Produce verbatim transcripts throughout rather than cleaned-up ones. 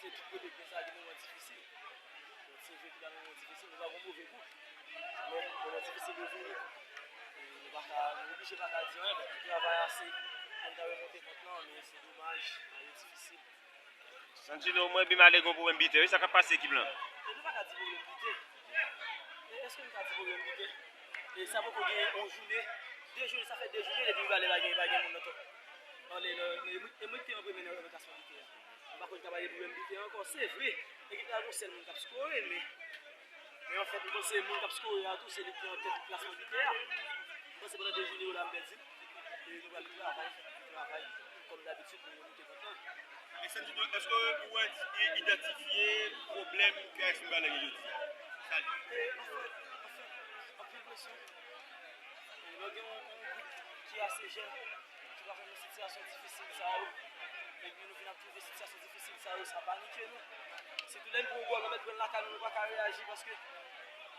Se tout kote k gen sa gen moman difisil. Donk, se vre ki nan moman difisil, nou pa gon move gwoup. Men, moman difisil yo vini. E nou pa ka, nou oblije pa ka di anyen, donk, nou travay ase pou n ta remonte pant lan, men se domaj, bagay yo difisil. Sandjino, mwen Bimale gon pwoblèm bitè, wi, sa k ap pase ekip lan? E nou pa ka di pwoblèm bitè. E èske nou ka di pwoblèm bitè? E sa poko gen yon jounen, de jounen, sa fè de jounen depi Bimale pa gen, pa gen moun nan top. Anlè, nan, e mwen, e mwen ki te an premye nan, nan klasman bitè a. M pa konn ka pale pwoblèm bitè ankò. Se vre, ekip la gon sèl moun k ap skore, men, men anfèt, m panse moun k ap skore a tou, se li ki an tèt klasman bitè a. M panse pandan de jounen yo la, m pèdi l. E nou pral travay, travay, kòm dabitid, pou nou remonte pant lan. E Sandjino, èske ou wè, i-, idantifye pwoblèm ke A S Mibalè gen jodi a? Sa l ye? E, anfèt, anfèt, anpil presyon. E lè w gen yon, yon gwoup ki ase jèn, ki pa konn nan sitiyasyon difisil sa yo, epi nou vin ap twouve sitiyasyon difisil sa yo, sa panike nou. Sitou lè n pran yon gòl, nou mèt pran l lakay nou, nou pa ka reyaji paske,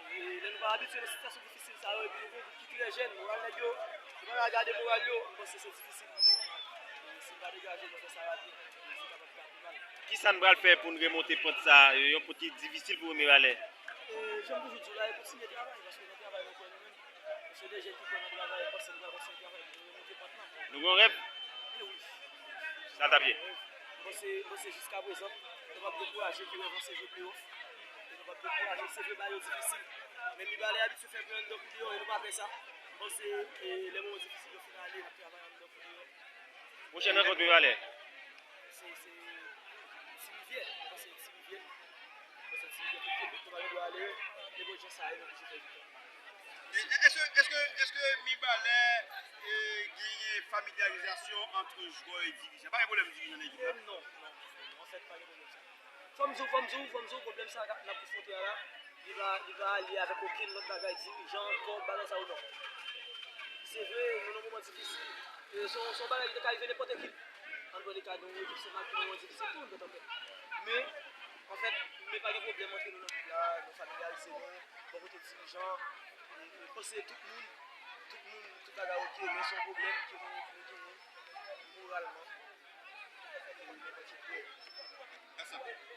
e, lè nou pa abitye nan sitiyasyon difisil sa yo, epi nou gen yon gwoup ki trè jèn, moral nèg yo, nou pa ka gade moral yo, m panse se difisil pou nou. E, si n pa degaje, nou fè sa rapid, e, se kapab fè pi mal. Kisa n pral fè pou n remonte pant sa, yon pant ki difisil pou Mibalè? E, jan m toujou di w la, e kontinye travay, paske nan travay nou kwè nou menm. Se de jèn ki kwè nan travay, m panse nou pral kontinye travay pou nou remonte pant lan. Nou gen yon rèv? E wi. Sa l t ap ye? M panse, m panse jiska prezan, nou p ap dekouraje, ki rèv lan se jwe pleyòf. E nou p ap dekouraje, se vre bagay yo difisil. Men Mibalè abitye fè pwen anndan kou deyò, e nou pa pè sa. M panse, e, lè moman difisil yo fin ale, n ap travay anndan kou deyò. Pwochèn rankont Mibalè? Se, se Ti Rivyè, m panse Ti Rivyè. M panse Ti Rivyè, tout ekip nou pa gen dwa ale, e bon jan sa ye, nou oblije fè vikwa. E, e, èske, èske, èske Mibalè, e, genyen familyarizasyon ant jwè e dirijan? Pa gen pwoblèm dirijan nan ekip la? E non, non, non, anfèt, pa gen pwoblèm sa. Fò m di w, fò m di w, fò m di w, pwoblèm sa n ap konfwonte a la, li pa, li pa lye avèk okenn lòt bagay, dirijan, kòb, bagay sa yo, non. Se vre, nou nan moman difisil, e se yon, se yon bagay ki te ka rive nenpòt ekip. An dwe ka gen yon ekip Senmak ki nan moman difisil tou, nou gentan fè. Men, anfèt, men pa gen pwoblèm antre nou nan ekip la, nou familyarize nou, bò kote dirijan, e, e, m panse tout moun, tout moun, tout bagay oke, men se yon pwoblèm ke nou, nou genyen moralman. E, men mwen ki kwè. Mèsi anpil.